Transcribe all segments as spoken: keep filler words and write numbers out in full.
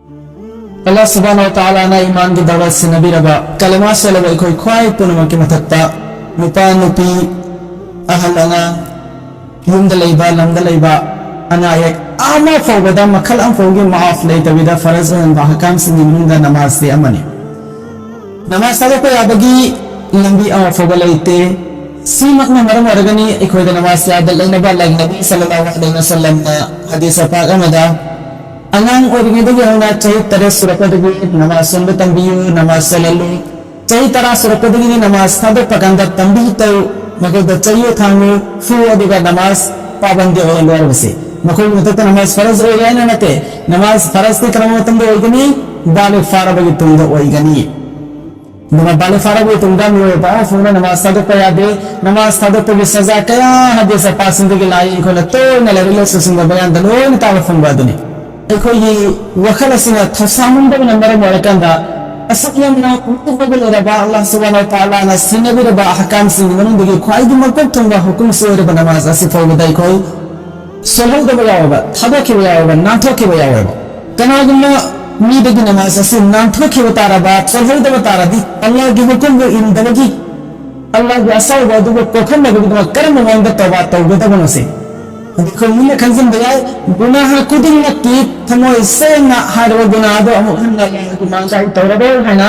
ꯑꯜꯂꯥꯍ ꯁꯨꯕꯍꯥꯅꯍꯨ ꯋ ꯇꯥꯂꯥꯅ ꯏꯃꯥꯟꯒꯤ ꯗꯧꯂꯠ ꯁꯤꯟꯅꯕꯤꯔꯕ, ꯀꯂꯃꯥ ꯁꯣꯜꯂꯕ ꯑꯩꯈꯣꯏ ꯈ꯭ꯋꯥꯏ ꯄꯨꯝꯅꯃꯛꯀꯤ ꯃꯊꯛꯇ, ꯅꯨꯄꯥ, ꯅꯨꯄꯤ, ꯑꯍꯜ, ꯑꯉꯥꯡ, ꯌꯨꯝꯗ ꯂꯩꯕ, ꯂꯝꯗ ꯂꯩꯕ, ꯑꯅꯥ ꯑꯌꯦꯛ ꯑꯃ ꯐꯥꯎꯕꯗ, ꯃꯈꯜ ꯑꯃ ꯐꯥꯎꯕꯒꯤ ꯃꯥꯐ ꯂꯩꯇꯕꯤꯗ ꯐꯔꯖ ꯑꯣꯏꯍꯟꯕ ꯑꯍꯀꯥꯝꯁꯤꯡꯒꯤ ꯃꯅꯨꯡꯗ ꯅꯃꯥꯖꯁꯤ ꯑꯃꯅꯤ꯫ ꯅꯃꯥꯖ ꯊꯥꯗꯣꯛꯄ ꯌꯥꯕꯒꯤ ꯂꯝꯕꯤ ꯑꯃ ꯐꯥꯎꯕ ꯂꯩꯇꯦ꯫ ꯁꯤꯃꯛꯅ ꯃꯔꯝ ꯑꯣꯏꯔꯒꯅꯤ ꯑꯩꯈꯣꯏꯗ ꯅꯃꯥꯖ ꯌꯥꯗ ꯂꯩꯅꯕ, ꯂꯥꯏꯛ ꯅꯕꯤ ꯁꯜꯂꯜꯂꯥꯍꯨ ꯑꯂꯩꯍꯤ ꯋꯁꯜꯂꯝꯅ ꯍꯗꯤꯁ ꯄꯥꯛ ꯑꯃꯗ, "ꯑꯉꯥꯡ ꯑꯣꯏꯔꯤꯉꯩꯗꯒꯤ ꯍꯧꯅ ꯆꯍꯤ ꯇꯔꯦꯠ ꯁꯨꯔꯛꯄꯗꯒꯤ ꯅꯃꯥꯖ ꯁꯣꯟꯕ ꯇꯝꯕꯤꯌꯨ, ꯅꯃꯥꯖ ꯁꯣꯜꯍꯜꯂꯨ꯫ ꯆꯍꯤ ꯇꯔꯥ ꯁꯨꯔꯛꯄꯗꯒꯤꯗꯤ ꯅꯃꯥꯖ ꯊꯥꯗꯣꯛꯄ ꯀꯥꯟꯗ ꯇꯝꯕꯤ ꯇꯧ, ꯃꯈꯣꯏꯗ ꯆꯩꯌꯨ ꯊꯥꯡꯉꯨ, ꯐꯨ, ꯑꯗꯨꯒ ꯅꯃꯥꯖ ꯄꯥꯕꯟꯗꯤ ꯑꯣꯏꯍꯜꯂꯨ" ꯍꯥꯏꯔꯤꯕꯁꯤ꯫ ꯃꯈꯣꯏꯒꯤ ꯃꯊꯛꯇ ꯅꯃꯥꯖ ꯐꯔꯖ ꯑꯣꯏꯔꯦ ꯍꯥꯏꯅ ꯅꯠꯇꯦ, ꯅꯃꯥꯖ ꯐꯔꯖꯇꯤ ꯀꯔꯝꯕ ꯃꯇꯝꯗ ꯑꯣꯏꯒꯅꯤ? ꯕꯥꯂꯤꯒ ꯐꯥꯔꯕꯒꯤ ꯇꯨꯡꯗ ꯑꯣꯏꯒꯅꯤ꯫ ꯑꯗꯨꯒ ꯕꯥꯂꯤꯒ ꯐꯥꯔꯕꯒꯤ ꯇꯨꯡꯗ ꯃꯤꯑꯣꯏ ꯑꯃ ꯐꯥꯎꯅ ꯅꯃꯥꯖ ꯊꯥꯗꯣꯛꯄ ꯌꯥꯗꯦ꯫ ꯅꯃꯥꯖ ꯊꯥꯗꯣꯛꯄꯒꯤ ꯁꯖꯥ ꯀꯌꯥ ꯍꯗꯤꯁ ꯄꯥꯛꯁꯤꯡꯗꯒꯤ ꯂꯥꯛꯏ, ꯑꯩꯈꯣꯏꯅ ꯇꯣꯏꯅ ꯂꯥꯏꯔꯤꯛ ꯂꯥꯏꯁꯨꯁꯤꯡꯗ ꯕꯌꯥꯟꯗ ꯂꯣꯏꯅ ꯇꯥꯕ ꯐꯪꯕ ꯑꯗꯨꯅꯤ꯫ ꯑꯩꯈꯣꯏꯒꯤ ꯋꯥꯈꯜ ꯑꯁꯤꯅ ꯊꯧꯁꯥꯃꯟꯗꯕꯅ ꯃꯔꯝ ꯑꯣꯏꯔꯀꯥꯟꯗ, ꯑꯁꯨꯛ ꯌꯥꯝꯅ ꯀꯨꯞꯊꯕ ꯂꯩꯔꯕ ꯑꯜꯂꯥꯍ ꯁꯨꯕꯍꯥꯅꯍꯨ ꯋ ꯇꯥꯂꯥꯅ ꯁꯤꯟꯅꯕꯤꯔꯕ ꯑꯍꯀꯥꯝꯁꯤꯡꯒꯤ ꯃꯅꯨꯡꯗꯒꯤ ꯈ꯭ꯋꯥꯏꯗꯒꯤ ꯃꯀꯣꯛ ꯊꯣꯡꯕ ꯍꯨꯀꯨꯝꯁꯤ ꯑꯣꯏꯔꯕ ꯅꯃꯥꯖ ꯑꯁꯤ ꯐꯥꯎꯕꯗ ꯑꯩꯈꯣꯏ ꯁꯣꯜꯍꯧꯗꯕ ꯌꯥꯎꯔꯕ, ꯊꯥꯗꯣꯛꯈꯤꯕ ꯌꯥꯎꯔꯕ, ꯅꯥꯟꯊꯣꯛꯈꯤꯕ ꯌꯥꯎꯔꯕ꯫ ꯀꯅꯥꯒꯨꯝꯕ ꯃꯤꯗꯒꯤ ꯅꯃꯥꯖ ꯑꯁꯤ ꯅꯥꯟꯊꯣꯛꯈꯤꯕ ꯇꯥꯔꯕ, ꯁꯣꯜꯍꯧꯗꯕ ꯇꯥꯔꯗꯤ, ꯑꯜꯂꯥꯍꯒꯤ ꯍꯨꯀꯨꯝꯕꯨ ꯏꯟꯗꯕꯒꯤ, ꯑꯜꯂꯥꯍꯒꯤ ꯑꯁꯥꯎꯕ ꯑꯗꯨꯕꯨ ꯀꯣꯛꯍꯟꯅꯕꯒꯤꯗꯃꯛ ꯀꯔꯝꯕ ꯃꯑꯣꯡꯗ ꯇꯧꯕꯥ ꯇꯧꯒꯗꯕꯅꯣ ꯁꯤ꯫ ꯑꯗꯨ ꯑꯩꯈꯣꯏ ꯃꯨꯟꯅ ꯈꯪꯖꯤꯟꯕ ꯌꯥꯏ, ꯒꯨꯅꯥꯍ ꯈꯨꯗꯤꯡꯃꯛꯀꯤ ꯊꯃꯣꯏ ꯁꯦꯡꯅ ꯍꯥꯏꯔꯕ ꯒꯨꯅꯥꯍ ꯑꯗꯨ ꯑꯃꯨꯛ ꯍꯟꯅ ꯑꯜꯂꯥꯍꯒꯤ ꯃꯥꯡꯗ ꯑꯩ ꯇꯧꯔꯔꯣꯏ ꯍꯥꯏꯅ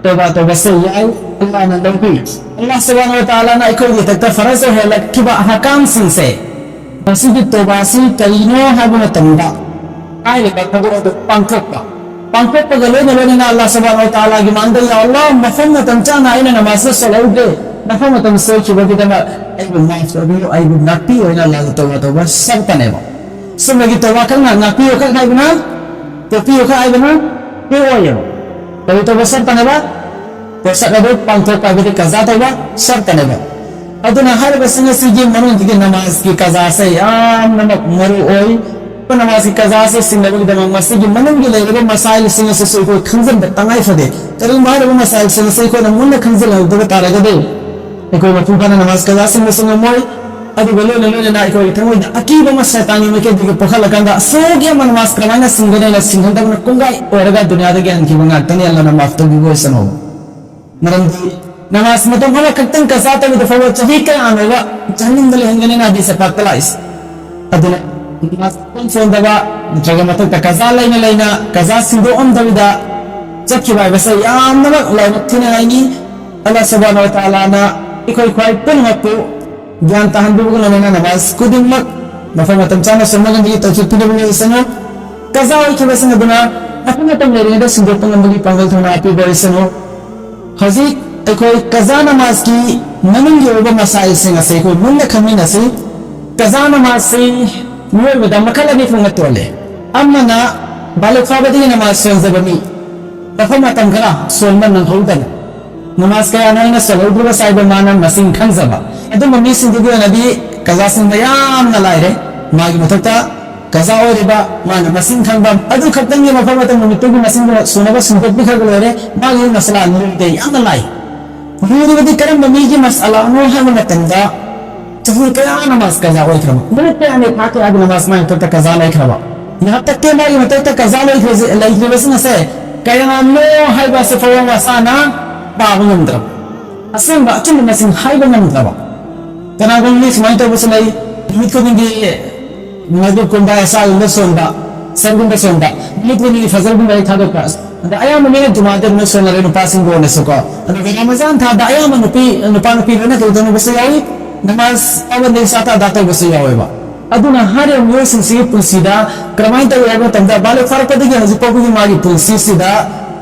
ꯇꯧꯕꯥ ꯇꯧꯕꯁꯦ ꯌꯥꯏ, ꯑꯜꯂꯥꯍꯅ ꯂꯧꯕꯤ꯫ ꯑꯜꯂꯥꯍ ꯁꯨꯕꯍꯥꯅꯍꯨ ꯋ ꯇꯥꯂꯥꯅ ꯑꯩꯈꯣꯏꯒꯤ ꯃꯊꯛꯇ ꯐꯔꯖ ꯑꯣꯏꯍꯜꯂꯛꯈꯤꯕ ꯑꯍꯀꯥꯝꯁꯤꯡꯁꯦ, ꯃꯁꯤꯒꯤ ꯇꯧꯕꯥꯁꯤ ꯀꯔꯤꯅꯣ ꯍꯥꯏꯕ ꯃꯇꯝꯗ, ꯍꯥꯏꯔꯤꯕ ꯊꯕꯛ ꯑꯗꯨ ꯄꯥꯡꯊꯣꯛꯄ꯫ ꯄꯥꯡꯊꯣꯛꯄꯒ ꯂꯣꯏꯅ ꯂꯣꯏꯅꯅ ꯑꯜꯂꯥꯍ ꯁꯨꯕꯍꯥꯅꯍꯨ ꯋ ꯇꯥꯂꯥꯒꯤ ꯃꯥꯡꯗ, "ꯌꯥ ꯑꯜꯂꯥꯍ, ꯃꯐꯝ ꯃꯇꯝ ꯆꯥꯅ ꯑꯩꯅ ꯅꯃꯥꯖꯇ ꯁꯣꯜꯍꯧꯗ꯭ꯔꯦ, ꯃꯐꯝ ꯃꯇꯝ ꯁꯣꯏꯈꯤꯕꯒꯤꯗꯃꯛ ꯑꯩꯕꯨ ꯃꯥꯐ ꯇꯧꯕꯤꯌꯨ, ꯑꯩꯕꯨ ꯉꯥꯛꯄꯤꯌꯨ" ꯍꯥꯏꯅ ꯑꯜꯂꯥꯍꯗ ꯇꯧꯕꯥ ꯇꯧꯕ ꯁꯔꯇꯅꯦꯕ꯫ ꯆꯨꯝꯅꯒꯤ ꯇꯧꯕꯥ ꯈꯛꯅ "ꯉꯥꯛꯄꯤꯌꯨ" ꯈꯛ ꯍꯥꯏꯕꯅ, "ꯇꯣꯛꯄꯤꯌꯨ" ꯈꯛ ꯍꯥꯏꯕꯅ ꯇꯣꯛꯑꯣꯏꯌꯦꯕ꯫ ꯀꯔꯤ ꯇꯧꯕ ꯁꯔꯇꯅꯦꯕ? ꯄꯣꯠꯁꯛ ꯑꯗꯨ ꯄꯥꯡꯊꯣꯛꯄ ꯍꯥꯏꯕꯗꯤ ꯀꯖꯥ ꯇꯧꯕ ꯁꯔꯇꯅꯦꯕ꯫ ꯑꯗꯨꯅ ꯍꯥꯏꯔꯤꯕꯁꯤꯡ ꯑꯁꯤꯒꯤ ꯃꯅꯨꯡꯗꯒꯤ ꯅꯃꯥꯖꯀꯤ ꯀꯖꯥꯁꯦ ꯌꯥꯝꯅꯃꯛ ꯃꯔꯨ ꯑꯣꯏ꯫ ꯅꯃꯥꯖꯀꯤ ꯀꯖꯥꯁꯦ ꯁꯤꯡꯅꯕꯒꯤꯗꯃꯛ ꯃꯁꯤꯒꯤ ꯃꯅꯨꯡꯒꯤ ꯂꯩꯔꯤꯕ ꯃꯁꯥꯏꯜꯁꯤꯡ ꯑꯁꯤꯁꯨ ꯑꯩꯈꯣꯏ ꯈꯪꯖꯤꯟꯕ ꯇꯉꯥꯏ ꯐꯗꯦ꯫ ꯀꯔꯤꯒꯨꯝꯕ ꯍꯥꯏꯔꯤꯕ ꯃꯁꯥꯏꯜꯁꯤꯡ ꯑꯁꯤ ꯑꯩꯈꯣꯏꯅ ꯃꯨꯟꯅ ꯈꯪꯖꯤꯜꯍꯧꯗꯕ ꯇꯥꯔꯒꯗꯤ, ꯑꯩꯈꯣꯏ ꯃꯄꯨꯡ ꯐꯥꯅ ꯅꯃꯥꯖ ꯀꯖꯥ ꯁꯤꯡꯕꯁꯨ ꯉꯝꯃꯣꯏ꯫ ꯑꯗꯨꯒ ꯂꯣꯏꯅ ꯂꯣꯏꯅꯅ ꯑꯩꯈꯣꯏꯒꯤ ꯊꯃꯣꯏꯗ ꯑꯀꯤꯕ ꯑꯃ ꯁꯩꯇꯥꯟꯒꯤ ꯃꯥꯏꯀꯩꯗꯒꯤ ꯄꯣꯛꯍꯜꯂꯛꯀꯥꯟꯗ, ꯑꯁꯨꯛ ꯌꯥꯝꯕ ꯅꯃꯥꯖ ꯀꯃꯥꯏꯅ ꯁꯤꯡꯒꯅꯤ ꯍꯥꯏꯅ ꯁꯤꯡꯍꯟꯗꯕꯅ ꯀꯣꯡꯒꯥꯏ ꯑꯣꯏꯔꯒ ꯗꯨꯅꯤꯌꯥꯗꯒꯤ ꯍꯟꯈꯤꯕ ꯉꯥꯛꯇꯅꯤ꯫ ꯑꯜꯂꯥꯍꯅ ꯃꯥꯐ ꯇꯧꯕꯤꯕ ꯑꯣꯏꯁꯅꯨ꯫ ꯃꯔꯝꯗꯤ ꯅꯃꯥꯖ ꯃꯇꯝ ꯑꯃꯈꯛꯇꯪ ꯀꯖꯥ ꯇꯧꯕꯗ ꯐꯥꯎꯕ ꯆꯍꯤ ꯀꯌꯥꯅꯣꯕ ꯖꯍꯟꯅꯝꯗ ꯂꯩꯍꯟꯒꯅꯤꯅ ꯍꯗꯤꯁ ꯄꯥꯛꯇ ꯂꯥꯛꯏꯁꯦ꯫ ꯑꯗꯨꯅ ꯅꯃꯥꯖ ꯃꯇꯝ ꯁꯣꯟꯗꯕ ꯅꯠꯇ꯭ꯔꯒ ꯃꯊꯛꯇ ꯀꯖꯥ ꯂꯩꯅ ꯂꯩꯅ ꯀꯖꯥ ꯁꯤꯡꯗꯣꯛꯑꯝꯗꯕꯤꯗ ꯆꯠꯈꯤꯕ ꯍꯥꯏꯕꯁꯦ ꯌꯥꯝꯅꯃꯛ ꯂꯥꯏꯕꯛ ꯊꯤꯅꯤꯡꯉꯥꯏꯅꯤ꯫ ꯑꯜꯂꯥꯍ ꯁꯨꯕꯍꯥꯅꯍꯨ ꯋ ꯇꯥꯂꯥꯅ ꯑꯩꯈꯣꯏ ꯈ꯭ꯋꯥꯏ ꯄꯨꯝꯅꯃꯛꯄꯨ ꯒ꯭ꯌꯥꯟ ꯇꯥꯍꯟꯕꯤꯕꯒ ꯂꯣꯏꯅꯅ ꯅꯃꯥꯖ ꯈꯨꯗꯤꯡꯃꯛ ꯃꯐꯝ ꯃꯇꯝ ꯆꯥꯅ ꯁꯣꯟꯕ ꯉꯝꯕꯒꯤ ꯇꯧꯐꯤꯛ ꯄꯤꯅꯕ ꯑꯣꯏꯁꯅꯨ꯫ ꯀꯖꯥ ꯑꯣꯏꯈꯤꯕꯁꯤꯡ ꯑꯗꯨꯅ ꯑꯐꯪ ꯃꯇꯝ ꯂꯩꯔꯤꯉꯩꯗ ꯁꯤꯟꯗꯣꯛꯄ ꯉꯝꯕꯒꯤ ꯄꯥꯡꯒꯜ ꯊꯧꯅꯥ ꯄꯤꯕ ꯑꯣꯏꯁꯅꯨ꯫ ꯍꯧꯖꯤꯛ ꯑꯩꯈꯣꯏ ꯀꯖꯥ ꯅꯃꯥꯖꯀꯤ ꯃꯅꯨꯡꯒꯤ ꯑꯣꯏꯕ ꯃꯁꯥꯏꯜꯁꯤꯡ ꯑꯁꯤ ꯑꯩꯈꯣꯏ ꯃꯨꯟꯅ ꯈꯪꯃꯤꯟꯅꯁꯤ꯫ ꯀꯖꯥ ꯅꯃꯥꯖꯁꯤ ꯃꯤꯑꯣꯏꯕꯗ ꯃꯈꯜ ꯑꯅꯤ ꯊꯣꯛꯅ ꯇꯣꯜꯂꯦ꯫ ꯑꯃꯅ ꯕꯥꯂꯤꯒ ꯐꯥꯕꯗꯒꯤ ꯅꯃꯥꯖ ꯁꯣꯟꯖꯕ ꯃꯤ, ꯃꯐꯝ ꯃꯇꯝ ꯈꯔ ꯁꯣꯟꯕ ꯅꯪꯍꯧꯗꯅ ꯅꯃꯥꯖ ꯀꯌꯥꯅꯣ ꯑꯩꯅ ꯁꯣꯜꯍꯧꯗ꯭ꯔꯤꯕꯁꯦ ꯍꯥꯏꯕ ꯃꯥꯅ ꯃꯁꯤꯡ ꯈꯪꯖꯕ꯫ ꯑꯗꯨꯝꯕ ꯃꯤꯁꯤꯡꯗꯨꯒꯤ ꯑꯣꯏꯅꯗꯤ ꯀꯖꯥ ꯁꯤꯡꯕ ꯌꯥꯝꯅ ꯂꯥꯏꯔꯦ꯫ ꯃꯥꯒꯤ ꯃꯊꯛꯇ ꯀꯖꯥ ꯑꯣꯏꯔꯤꯕ ꯃꯥꯅ ꯃꯁꯤꯡ ꯈꯪꯕ ꯑꯗꯨ ꯈꯛꯇꯪꯒꯤ ꯃꯐꯝ ꯃꯇꯝ ꯅꯨꯃꯤꯠꯇꯨꯒꯤ ꯃꯁꯤꯡꯗꯣ ꯁꯨꯅꯕ ꯁꯨꯝꯗꯣꯛꯄꯤꯈ꯭ꯔꯒ ꯂꯣꯏꯔꯦ꯫ ꯃꯥꯒꯤ ꯃꯁꯂꯥ ꯂꯨꯔꯤꯗꯤ ꯌꯥꯝꯅ ꯂꯥꯏ꯫ ꯂꯨꯔꯤꯕꯗꯤ ꯀꯔꯝꯕ ꯃꯤꯒꯤ ꯃꯁꯂꯥꯅꯣ ꯍꯥꯏꯕ ꯃꯇꯝꯗ ꯆꯍꯤ ꯀꯌꯥ ꯅꯃꯥꯖ ꯀꯖꯥ ꯑꯣꯏꯈ꯭ꯔꯕ, ꯅꯨꯃꯤꯠ ꯀꯌꯥꯅꯤ ꯊꯥ ꯀꯌꯥꯒꯤ ꯅꯃꯥꯖ ꯃꯥꯒꯤ ꯃꯊꯛꯇ ꯀꯖꯥ ꯂꯩꯈ꯭ꯔꯕ, ꯉꯥꯏꯍꯥꯛ ꯇꯛꯇꯦ ꯃꯥꯒꯤ ꯃꯊꯛꯇ ꯀꯖꯥ ꯂꯩꯈ꯭ꯔꯤꯁꯦ-, ꯂꯩꯈ꯭ꯔꯤꯕꯁꯤꯡ ꯑꯁꯦ ꯀꯌꯥꯅꯣ ꯍꯥꯏꯕ ꯑꯁꯤ ꯐꯥꯎꯕ ꯃꯁꯥꯅ ꯄꯥꯕ ꯉꯝꯗ꯭ꯔꯕ, ꯑꯁꯦꯡꯕ ꯑꯆꯨꯝꯕ ꯃꯁꯤꯡ ꯍꯥꯏꯕ ꯉꯝꯗ꯭ꯔꯕ꯫ ꯀꯅꯥꯒꯨꯝꯕ ꯃꯤ ꯁꯨꯃꯥꯏꯅ ꯇꯧꯕꯁꯨ ꯂꯩ, ꯅꯨꯃꯤꯠ ꯈꯨꯗꯤꯡꯒꯤ ꯃꯒ꯭ꯔꯤꯕꯀꯨꯝꯕ, ꯏꯁꯥꯒꯨꯝꯕ ꯁꯣꯟꯕ, ꯁꯔꯒꯨꯝꯕ ꯁꯣꯟꯕ, ꯅꯨꯃꯤꯠ ꯈꯨꯗꯤꯡꯒꯤ ꯐꯖꯔꯒꯨꯝꯕ ꯍꯦꯛ ꯊꯥꯗꯣꯛꯄ꯫ ꯑꯗ ꯑꯌꯥꯝꯕ ꯃꯤꯅ ꯖꯨꯃꯥꯗ ꯑꯗꯨꯝ ꯁꯣꯟꯅꯔꯦ, ꯅꯨꯄꯥꯁꯤꯡꯕꯨ ꯑꯣꯏꯅꯁꯨꯀꯣ꯫ ꯑꯗꯨꯒ ꯔꯃꯖꯥꯟ ꯊꯥꯗ ꯑꯌꯥꯝꯕ ꯅꯨꯄꯤ, ꯅꯨꯄꯥ ꯅꯨꯄꯤ ꯂꯣꯏꯅ ꯀꯩꯗꯧꯅꯕꯁꯨ ꯌꯥꯎꯏ, ꯅꯃꯥꯖ ꯄꯥꯕꯟꯗ ꯏꯁꯥ ꯊꯥꯗ ꯇꯧꯕꯁꯨ ꯌꯥꯎꯋꯦꯕ꯫ ꯑꯗꯨꯅ ꯍꯥꯏꯔꯤꯕ ꯃꯤꯑꯣꯏꯁꯤꯡꯁꯤꯒꯤ ꯄꯨꯟꯁꯤꯗ ꯀꯔꯝꯍꯥꯏꯅ ꯇꯧꯏ ꯍꯥꯏꯕ ꯃꯇꯝꯗ, ꯕꯥꯂꯤꯒ ꯐꯥꯔꯛꯄꯗꯒꯤ ꯍꯧꯖꯤꯛ ꯐꯥꯎꯕꯒꯤ ꯃꯥꯒꯤ ꯄꯨꯟꯁꯤꯁꯤꯗ,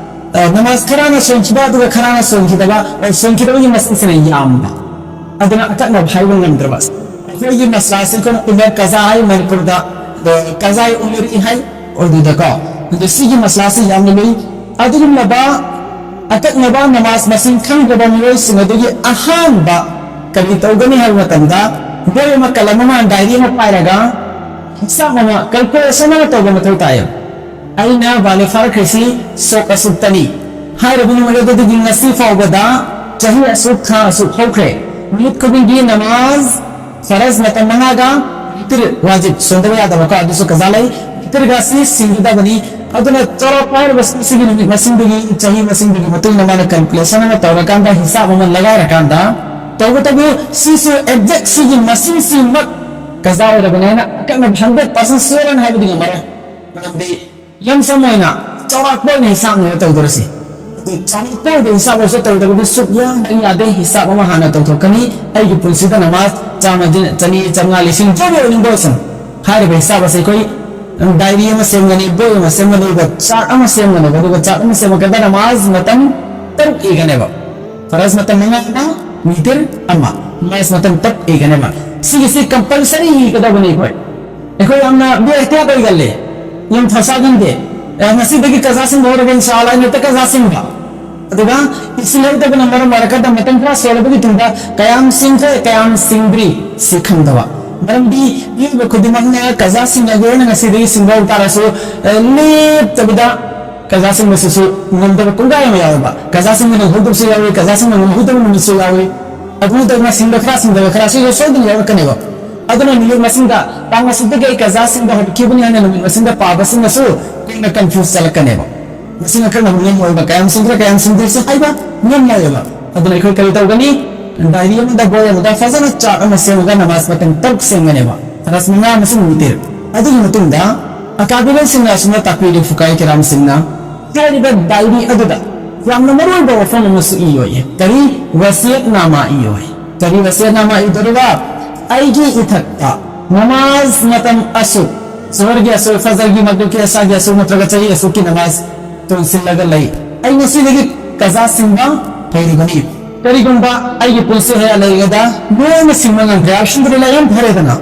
ꯑ, ꯅꯃꯥꯖ ꯈꯔꯅ ꯁꯣꯟꯈꯤꯕ, ꯑꯗꯨꯒ ꯈꯔꯅ ꯁꯣꯟꯈꯤꯗꯕ, ꯑ, ꯁꯣꯟꯈꯤꯗꯕꯒꯤ ꯃꯁꯤꯡꯁꯤꯅ ꯌꯥꯝꯕ꯫ ꯑꯗꯨꯅ ꯑꯀꯛꯅꯕ ꯍꯥꯏꯕ ꯉꯝꯗ꯭ꯔꯕ꯫ ꯑꯩꯈꯣꯏꯒꯤ ꯃꯁꯂꯥꯁꯤ ꯑꯩꯈꯣꯏꯅ ꯎꯃꯔ ꯀꯖꯥ ꯍꯥꯏ ꯃꯅꯤꯄꯨꯔꯗ, ꯑ, ꯀꯖꯥꯏ ꯎꯃꯔꯤ ꯍꯥꯏ ꯎꯔꯗꯨꯗꯀꯣ꯫ ꯑꯗꯣ ꯁꯤꯒꯤ ꯃꯁꯂꯥꯁꯤ ꯌꯥꯝꯅ ꯂꯨꯏ꯫ ꯑꯗꯨꯒꯨꯝꯂꯕ ꯑꯀꯛꯅꯕ ꯅꯃꯥꯖ ꯃꯁꯤꯡ ꯈꯪꯗ꯭ꯔꯕ ꯃꯤꯑꯣꯏꯁꯤꯡ ꯑꯗꯨꯒꯤ ꯑꯍꯥꯟꯕ ꯀꯔꯤ ꯇꯧꯒꯅꯤ ꯍꯥꯏꯕ ꯃꯇꯝꯗ, ꯕꯣꯏ ꯑꯃ, ꯀꯂꯝ ꯑꯃ, ꯗꯥꯏꯔꯤ ꯑꯃ ꯄꯥꯏꯔꯒ ꯍꯤꯁꯥꯕ ꯑꯃ, ꯀꯦꯜꯀꯨꯂꯦꯁꯟ ꯑꯃ ꯇꯧꯕ ꯃꯊꯧ ꯇꯥꯏ꯫ ꯑꯩꯅ ꯕꯥꯂꯤꯒ ꯐꯥꯔꯛꯈ꯭ꯔꯤꯁꯤ ꯁꯣꯛ ꯑꯁꯨꯛꯇꯅꯤ꯫ ꯍꯥꯏꯔꯤꯕ ꯅꯨꯃꯤꯠ ꯑꯗꯨꯗꯒꯤ ꯉꯁꯤ ꯐꯥꯎꯕꯗ ꯆꯍꯤ ꯑꯁꯨꯛ, ꯊꯥ ꯑꯁꯨꯛ ꯍꯧꯈ꯭ꯔꯦ꯫ ꯅꯨꯃꯤꯠ ꯈꯨꯗꯤꯡꯒꯤ ꯅꯃꯥꯖ ꯐꯔꯖ ꯃꯇꯝ ꯃꯉꯥꯒ ꯋꯤꯇꯤꯔ ꯋꯥꯖꯤꯕ ꯁꯣꯟꯗꯕ ꯌꯥꯗꯕꯀꯣ, ꯑꯗꯨꯁꯨ ꯀꯖꯥ ꯂꯩ꯫ ꯋꯤꯇꯤꯔꯒ ꯑꯁꯤ ꯁꯤꯡꯒꯗꯕꯅꯤ꯫ ꯑꯗꯨꯅ ꯆꯥꯎꯔꯥꯛꯄ ꯍꯥꯏꯔꯤꯕꯁꯤ ꯁꯤꯒꯤ ꯅꯨꯃꯤꯠ ꯃꯁꯤꯡꯗꯨꯒꯤ, ꯆꯍꯤ ꯃꯁꯤꯡꯗꯨꯒꯤ ꯃꯇꯨꯡ ꯏꯟꯅ ꯃꯥꯅ ꯀꯦꯜꯀꯨꯂꯦꯁꯟ ꯑꯃ ꯇꯧꯔꯀꯥꯟꯗ, ꯍꯤꯁꯥꯕ ꯑꯃ ꯂꯒꯥꯏꯔꯀꯥꯟꯗ, ꯇꯧꯕꯇꯕꯨ ꯁꯤꯁꯨ ꯑꯦꯛꯖꯦꯛ ꯁꯤꯒꯤ ꯃꯁꯤꯡꯁꯤꯃꯛ ꯀꯖꯥ ꯑꯣꯏꯔꯕꯅꯦꯅ ꯑꯀꯛꯅꯕ ꯍꯟꯗ꯭ꯔꯦꯠ ꯄꯥꯔꯁꯦꯟ ꯁꯤꯌꯣꯔ ꯑꯣꯏꯅ ꯍꯥꯏꯕꯗꯤ ꯉꯝꯃꯔꯣꯏ꯫ ꯃꯔꯝꯗꯤ ꯂꯝꯁꯝ ꯑꯣꯏꯅ ꯆꯥꯎꯔꯥꯛꯄ ꯑꯣꯏꯅ ꯍꯤꯁꯥꯕꯅꯦꯅ ꯇꯧꯗꯣꯔꯤꯁꯤ꯫ ꯑꯗꯨ ꯆꯥꯎꯔꯥꯛꯄ ꯑꯣꯏꯕ ꯍꯤꯁꯥꯕ ꯑꯣꯏꯔꯁꯨ ꯇꯧꯗꯕꯗꯤ ꯁꯨꯛꯌꯥ ꯌꯥꯗꯦ꯫ ꯍꯤꯁꯥꯕ ꯑꯃ ꯍꯥꯟꯅ ꯇꯧꯊꯣꯛꯀꯅꯤ꯫ ꯑꯩꯒꯤ ꯄꯨꯟꯁꯤꯗ ꯅꯃꯥꯖ ꯆꯥꯝꯃ, ꯆꯅꯤ, ꯆꯥꯝꯃꯉꯥ, ꯂꯤꯁꯤꯡ ꯆꯥꯝꯃ ꯑꯣꯏꯅꯤꯡꯕ ꯑꯣꯏꯁꯅꯨ꯫ ꯍꯥꯏꯔꯤꯕ ꯍꯤꯁꯥꯕ ꯑꯁꯤ ꯑꯩꯈꯣꯏ ꯗꯥꯏꯔꯤ ꯑꯃ ꯁꯦꯝꯒꯅꯤ, ꯕꯣꯏ ꯑꯃ ꯁꯦꯝꯒꯅꯤ, ꯑꯗꯨꯒ ꯆꯥꯔꯠ ꯑꯃ ꯁꯦꯝꯒꯅꯦꯕ꯫ ꯑꯗꯨꯒ ꯆꯥꯔꯠ ꯑꯃ ꯁꯦꯝꯃꯀꯥꯟꯗ ꯅꯃꯥꯖ ꯃꯇꯝ ꯇꯔꯨꯛ ꯏꯒꯅꯦꯕ꯫ ꯐꯔꯖ ꯃꯇꯝ ꯃꯉꯥ ꯑꯃ, ꯋꯤꯇꯤꯔ ꯑꯃ, ꯅꯃꯥꯖ ꯃꯇꯝ ꯇꯔꯨꯛ ꯏꯒꯅꯦꯕ꯫ ꯁꯤꯒꯤꯁꯤ ꯀꯝꯄꯜꯁꯔꯤ ꯏꯒꯗꯕꯅꯤ ꯑꯩꯈꯣꯏ꯫ ꯑꯩꯈꯣꯏ ꯌꯥꯝꯅ ꯕꯦꯑꯍꯇꯤꯌꯥꯠ ꯑꯣꯏꯒꯜꯂꯦ꯫ ꯌꯥꯝ ꯐꯁꯥꯒꯟꯗꯦ꯫ ꯑꯦ, ꯉꯁꯤꯗꯒꯤ ꯀꯖꯥ ꯁꯤꯡꯕ ꯍꯧꯔꯒ ꯏꯟꯁꯥ ꯑꯜꯂꯥꯍ ꯍꯦꯛꯇ ꯀꯖꯥ ꯁꯤꯡꯕ꯫ ꯑꯗꯨꯒ ꯏꯁꯤꯜꯍꯧꯗꯕꯅ ꯃꯔꯝ ꯑꯣꯏꯔꯀꯥꯟꯗ ꯃꯇꯝ ꯈꯔ ꯁꯣꯜꯂꯕꯒꯤ ꯇꯨꯡꯗ ꯀꯌꯥꯝ ꯁꯤꯡꯈ꯭ꯔꯦ, ꯀꯌꯥꯝ ꯁꯤꯡꯗ꯭ꯔꯤ, ꯁꯤ ꯈꯪꯗꯕ꯫ ꯃꯔꯝꯗꯤ ꯃꯤꯑꯣꯏꯕ ꯈꯨꯗꯤꯡꯃꯛꯅ ꯀꯖꯥ ꯁꯤꯡꯉꯒꯦꯅ ꯉꯁꯤꯗꯒꯤ ꯁꯤꯡꯕ ꯍꯧ ꯇꯥꯔꯁꯨ, ꯑꯦ, ꯂꯦꯞꯇꯕꯤꯗ ꯀꯖꯥ ꯁꯤꯡꯕꯁꯤꯁꯨ ꯉꯝꯗꯕ ꯀꯣꯡꯒꯥꯏ ꯑꯃ ꯌꯥꯎꯋꯦꯕ꯫ ꯀꯖꯥ ꯁꯤꯡꯕ ꯅꯪꯍꯧꯗꯕꯁꯨ ꯌꯥꯎꯏ, ꯀꯖꯥ ꯁꯤꯡꯕ ꯉꯝꯍꯧꯗꯕ ꯅꯨꯃꯤꯠꯁꯨ ꯌꯥꯎꯏ꯫ ꯑꯗꯨꯅ ꯇꯧꯅ ꯁꯤꯡꯕ ꯈꯔ, ꯁꯤꯡꯗꯕ ꯈꯔ ꯁꯤꯁꯨ ꯁꯣꯏꯗꯅ ꯌꯥꯎꯔꯛꯀꯅꯦꯕ꯫ ꯑꯗꯨꯅ ꯅꯨꯃꯤꯠ ꯃꯁꯤꯡꯗ ꯇꯥꯡ ꯑꯁꯨꯛꯇꯒꯤ ꯑꯩ ꯀꯖꯥ ꯁꯤꯡꯕ ꯍꯧꯔꯛꯈꯤꯕꯅꯤ ꯍꯥꯏꯅ ꯅꯨꯃꯤꯠ ꯃꯁꯤꯡꯗ ꯄꯥꯕꯁꯤꯡꯅꯁꯨ ꯀꯨꯏꯅ ꯀꯟꯐ꯭ꯌꯨꯁ ꯆꯠꯂꯛꯀꯅꯦꯕ꯫ ꯃꯁꯤꯡ ꯑꯀꯛꯅꯕ ꯉꯝꯃꯣꯏꯕ, ꯀꯌꯥꯝ ꯁꯤꯡꯈ꯭ꯔꯦ, ꯀꯌꯥꯝ ꯁꯤꯡꯗ꯭ꯔꯤꯁꯦ ꯍꯥꯏꯕ ꯉꯝꯃꯣꯏꯕ꯫ ꯑꯗꯨꯅ ꯑꯩꯈꯣꯏ ꯀꯔꯤ ꯇꯧꯒꯅꯤ? ꯗꯥꯏꯔꯤ ꯑꯃꯗ, ꯕꯣꯏ ꯑꯃꯗ ꯐꯖꯅ ꯆꯥꯔꯠ ꯑꯃ ꯁꯦꯝꯃꯒ ꯅꯃꯥꯖ ꯃꯇꯝ ꯇꯔꯨꯛ ꯁꯦꯝꯒꯅꯦꯕ꯫ ꯐꯔꯖ ꯃꯉꯥ ꯑꯃꯁꯨꯡ ꯋꯤꯇꯤꯔ꯫ ꯑꯗꯨꯒꯤ ꯃꯇꯨꯡꯗ ꯑꯀꯥꯕꯤꯔꯁꯤꯡꯅ ꯑꯁꯨꯝꯅ ꯇꯥꯛꯄꯤꯔꯤ, ꯐꯨꯀꯥꯏ ꯀꯤꯔꯥꯝꯁꯤꯡꯅ ꯍꯥꯏꯔꯤꯕ ꯗꯥꯏꯔꯤ ꯑꯗꯨꯗ ꯌꯥꯝꯅ ꯃꯔꯨꯑꯣꯏꯕ ꯋꯥꯐꯝ ꯑꯃꯁꯨ ꯏꯌꯣꯌꯦ꯫ ꯀꯔꯤ? ꯋꯁꯤꯌꯠꯅꯥꯃꯥ ꯏꯌꯣꯌꯦ꯫ ꯀꯔꯤ ꯋꯁꯤꯌꯠꯅꯥꯃꯥ ꯏꯗꯣꯔꯤꯕ? ꯑꯩꯒꯤ ꯏꯊꯛꯇ ꯅꯃꯥꯖ ꯃꯇꯝ ꯑꯁꯨꯛ, ꯖꯣꯍꯔꯒꯤ ꯑꯁꯨꯛ, ꯐꯖꯔꯒꯤ, ꯃꯛꯔꯤꯕꯀꯤ, ꯑꯁꯥꯒꯤ ꯑꯁꯨꯛ ꯅꯠꯇ꯭ꯔꯒ ꯆꯍꯤ ꯑꯁꯨꯛꯀꯤ ꯅꯃꯥꯖ ꯇꯣꯟꯁꯤꯜꯂꯒ ꯂꯩ꯫ ꯑꯩ ꯉꯁꯤꯗꯒꯤ ꯀꯖꯥ ꯁꯤꯡꯕ ꯍꯧꯔꯤꯕꯅꯤ꯫ ꯀꯔꯤꯒꯨꯝꯕ ꯑꯩꯒꯤ ꯄꯨꯟꯁꯤ ꯍꯌꯥ ꯂꯩꯔꯤꯉꯩꯗ ꯂꯣꯏꯅ ꯁꯤꯡꯕ ꯉꯝꯗ꯭ꯔꯦ, ꯑꯜꯍꯝꯗꯨꯂꯤꯜꯂꯥꯍ, ꯌꯥꯝ ꯐꯔꯦꯗꯅ꯫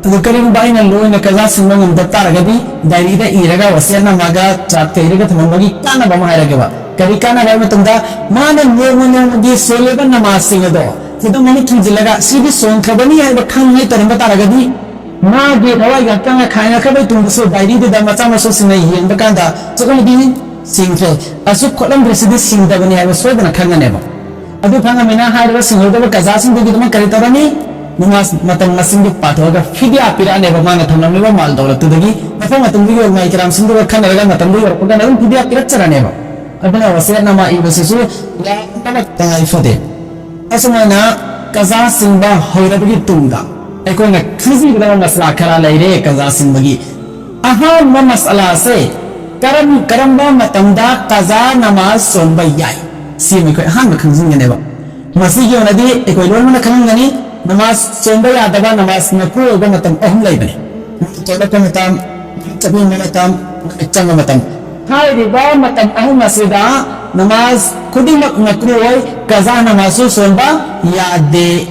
ꯑꯗꯨ ꯀꯔꯤꯒꯨꯝꯕ ꯑꯩꯅ ꯂꯣꯏꯅ ꯀꯖꯥ ꯁꯤꯡꯕ ꯉꯝꯗ ꯇꯥꯔꯒꯗꯤ, ꯗꯥꯏꯔꯤꯗ ꯏꯔꯒ, ꯋꯁꯤꯌꯠꯅꯥꯃꯥꯒ ꯆꯥꯔꯠꯀ ꯏꯔꯒ ꯊꯝꯃꯝꯕꯒꯤ ꯀꯥꯟꯅꯕ ꯑꯃ ꯍꯥꯏꯔꯒꯦꯕ꯫ ꯀꯔꯤ ꯀꯥꯟꯅꯕ ꯍꯥꯏꯕ ꯃꯇꯝꯗ, ꯃꯥꯅ ꯅꯣꯡꯃ ꯅꯣꯡꯃꯒꯤ ꯁꯣꯜꯂꯤꯕ ꯅꯃꯥꯖꯁꯤꯡ ꯑꯗꯣ ꯈꯨꯗꯝ ꯑꯃ ꯊꯝꯖꯤꯜꯂꯒ, ꯁꯤꯗꯤ ꯁꯣꯟꯈ꯭ꯔꯕꯅꯤ ꯍꯥꯏꯕ ꯈꯪꯉꯦ ꯇꯧꯔꯝꯕ ꯇꯥꯔꯒꯗꯤ, ꯃꯥꯒꯤ ꯊꯋꯥꯏꯒꯤ ꯍꯛꯆꯥꯡꯅ ꯈꯥꯏꯅꯈ꯭ꯔꯕꯒꯤ ꯇꯨꯡꯗꯁꯨ ꯗꯥꯏꯔꯤꯗꯨꯗ ꯃꯆꯥ ꯃꯁꯨꯁꯤꯡꯅ ꯌꯦꯡꯕ ꯀꯥꯟꯗ, "ꯆꯠꯂꯝꯗꯤ ꯁꯤꯡꯈ꯭ꯔꯦ, ꯑꯁꯨꯛ ꯈꯣꯠꯂꯝꯗ꯭ꯔꯤꯁꯤꯗꯤ ꯁꯤꯡꯗꯕꯅꯤ" ꯍꯥꯏꯕ ꯁꯣꯏꯗꯅ ꯈꯪꯒꯅꯦꯕ꯫ ꯑꯗꯨ ꯈꯪꯉꯕꯅꯤꯅ ꯍꯥꯏꯔꯤꯕ ꯁꯤꯡꯍꯧꯗꯕ ꯀꯖꯥꯁꯤꯡꯗꯨꯒꯤꯗꯃꯛ ꯀꯔꯤ ꯇꯧꯔꯅꯤ? ꯅꯃꯥꯖ ꯃꯇꯝ ꯃꯁꯤꯡꯗꯨ ꯄꯥꯊꯣꯛꯑꯒ ꯐꯤꯗꯤꯌꯥ ꯄꯤꯔꯛꯑꯅꯦꯕ꯫ ꯃꯥꯅ ꯊꯝꯂꯝꯂꯤꯕ ꯃꯥꯜ ꯗꯧꯂꯠꯇꯨꯗꯒꯤ ꯃꯐꯝ ꯃꯇꯝꯗꯨꯒꯤ ꯎꯂꯃꯥ ꯀꯤꯔꯥꯝꯁꯤꯡꯗꯨꯒ ꯈꯟꯅꯔꯒ ꯃꯇꯝꯗꯨ ꯌꯧꯔꯛꯄ ꯀꯥꯟꯗ ꯑꯗꯨꯝ ꯐꯤꯗꯤꯌꯥ ꯄꯤꯔꯛꯆꯔꯅꯦꯕ꯫ ꯑꯗꯨꯅ ꯋꯁꯤꯌꯠꯅꯥꯃꯥ ꯏꯕꯁꯤꯁꯨ ꯌꯥꯝꯅ ꯇꯉꯥꯏ ꯐꯗꯦ꯫ ꯑꯁꯨꯃꯥꯏꯅ ꯀꯖꯥ ꯁꯤꯡꯕ ꯍꯧꯔꯕꯒꯤ ꯇꯨꯡꯗ ꯑꯩꯈꯣꯏꯅ ꯈꯪꯖꯤꯟꯒꯗꯕ ꯃꯁꯂꯥ ꯈꯔ ꯂꯩꯔꯦ ꯀꯖꯥ ꯁꯤꯡꯕꯒꯤ꯫ ꯑꯍꯥꯟꯕ ꯃꯁꯂꯥꯁꯦ, ꯀꯔꯝ-, ꯀꯔꯝꯕ ꯃꯇꯝꯗ ꯀꯖꯥ ꯅꯃꯥꯖ ꯁꯣꯟꯕ ꯌꯥꯏ? ꯁꯤꯃ ꯑꯩꯈꯣꯏ ꯑꯍꯥꯟꯕ ꯈꯪꯖꯤꯟꯒꯅꯦꯕ꯫ ꯃꯁꯤꯒꯤ ꯑꯣꯏꯅꯗꯤ ꯑꯩꯈꯣꯏ ꯂꯣꯏꯅꯃꯛꯅ ꯈꯪꯉꯝꯒꯅꯤ, ꯅꯃꯥꯖ ꯁꯣꯟꯕ ꯌꯥꯗꯕ, ꯅꯃꯥꯖ ꯃꯀ꯭ꯔꯨ ꯑꯣꯏꯕ ꯃꯇꯝ ꯑꯍꯨꯝ ꯂꯩꯕꯅꯤ: ꯅꯨꯃꯤꯠ ꯊꯣꯛꯂꯛꯄ ꯃꯇꯝ, ꯅꯨꯃꯤꯠ ꯆꯪꯕ ꯃꯇꯝ, ꯅꯨꯃꯤꯠ ꯆꯪꯕ ꯃꯇꯝ꯫ ꯍꯥꯏꯔꯤꯕ ꯃꯇꯝ ꯑꯍꯨꯝ ꯑꯁꯤꯗ ꯅꯃꯥꯖ ꯈꯨꯗꯤꯡꯃꯛ ꯃꯀ꯭ꯔꯨ ꯑꯣꯏ, ꯀꯖꯥ ꯅꯃꯥꯖꯁꯨ ꯁꯣꯟꯕ ꯌꯥꯗꯦ꯫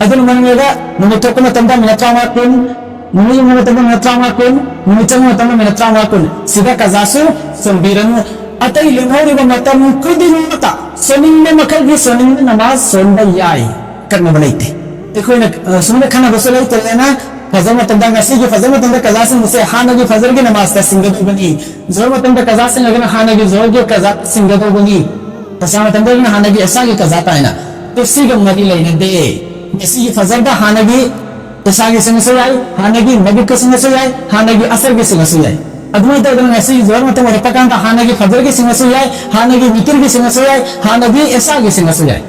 ꯑꯗꯨꯅ ꯃꯔꯝ ꯑꯣꯏꯔꯒ ꯅꯨꯃꯤꯠ ꯊꯣꯛꯄ ꯃꯇꯝꯗ ꯃꯤꯅꯠ ꯇꯔꯥꯃꯉꯥ ꯀꯨꯟ, ꯅꯨꯃꯤꯠ ꯌꯨꯡꯕ ꯃꯇꯝꯗ ꯃꯤꯅꯠ ꯇꯔꯥꯃꯉꯥ ꯀꯨꯟ, ꯅꯨꯃꯤꯠ ꯆꯪꯕ ꯃꯇꯝꯗ ꯃꯤꯅꯠ ꯇꯔꯥꯃꯉꯥ ꯀꯨꯟ, ꯁꯤꯗ ꯀꯖꯥꯁꯨ ꯁꯣꯟꯕꯤꯔꯅꯨ꯫ ꯑꯇꯩ ꯂꯦꯝꯍꯧꯔꯤꯕ ꯃꯇꯝ ꯈꯨꯗꯤꯡꯃꯛꯇ ꯁꯣꯟꯅꯤꯡꯕ ꯃꯈꯩꯒꯤ ꯁꯣꯟꯅꯤꯡꯕ ꯅꯃꯥꯖ ꯁꯣꯟꯕ ꯌꯥꯏ, ꯑꯀꯛꯅꯕ ꯂꯩꯇꯦ꯫ ꯑꯩꯈꯣꯏꯅ, ꯑ, ꯁꯨꯃꯥꯏꯅ ꯈꯟꯅꯕꯁꯨ ꯂꯩꯇ꯭ꯔꯦꯅ, ꯐꯖꯔ ꯃꯇꯝꯗ, ꯉꯁꯤꯒꯤ ꯐꯖꯔ ꯃꯇꯝꯗ ꯀꯖꯥ ꯁꯤꯡꯕꯁꯦ ꯍꯥꯟꯅꯒꯤ ꯐꯖꯔꯒꯤ ꯅꯃꯥꯖꯇ ꯁꯤꯡꯒꯗꯧꯕꯅꯤ, ꯖꯣꯍꯔ ꯃꯇꯝꯗ ꯀꯖꯥ ꯁꯤꯡꯉꯒꯅ ꯍꯥꯟꯅꯒꯤ ꯖꯣꯍꯔꯒꯤ ꯀꯖꯥ ꯁꯤꯡꯒꯗꯧꯕꯅꯤ, ꯑꯦꯁꯥ ꯃꯇꯝꯗ ꯑꯣꯏꯔꯒꯅ ꯍꯥꯟꯅꯒꯤ ꯑꯦꯁꯥꯒꯤ ꯀꯖꯥ ꯀꯥꯏꯅ꯫ ꯑꯗꯨ ꯁꯤꯒ ꯃꯔꯤ ꯂꯩꯅꯗꯦ꯫ ꯉꯁꯤꯒꯤ ꯐꯖꯔꯗ ꯍꯥꯟꯅꯒꯤ ꯑꯦꯁꯥꯒꯤ ꯁꯤꯡꯉꯁꯨ ꯌꯥꯏ, ꯍꯥꯟꯅꯒꯤ ꯃꯒ꯭ꯔꯤꯕꯀ ꯁꯤꯡꯉꯁꯨ ꯌꯥꯏ, ꯍꯥꯟꯅꯒꯤ ꯑꯁꯔꯒꯤ ꯁꯤꯡꯉꯁꯨ ꯌꯥꯏ꯫ ꯑꯗꯨꯃꯥꯏꯅ ꯇꯧꯗꯅ ꯉꯁꯤꯒꯤ ꯖꯣꯍꯔ ꯃꯇꯝ ꯑꯣꯏꯔꯛꯄ ꯀꯥꯟꯗ ꯍꯥꯟꯅꯒꯤ ꯐꯖꯔꯒꯤ ꯁꯤꯡꯉꯁꯨ ꯌꯥꯏ, ꯍꯥꯟꯅꯒꯤ ꯋꯤꯇꯤꯔꯒꯤ ꯁꯤꯡꯉꯁꯨ ꯌꯥꯏ, ꯍꯥꯟꯅꯒꯤ ꯑꯦꯁꯥꯒꯤ ꯁꯤꯡꯉꯁꯨ ꯌꯥꯏ꯫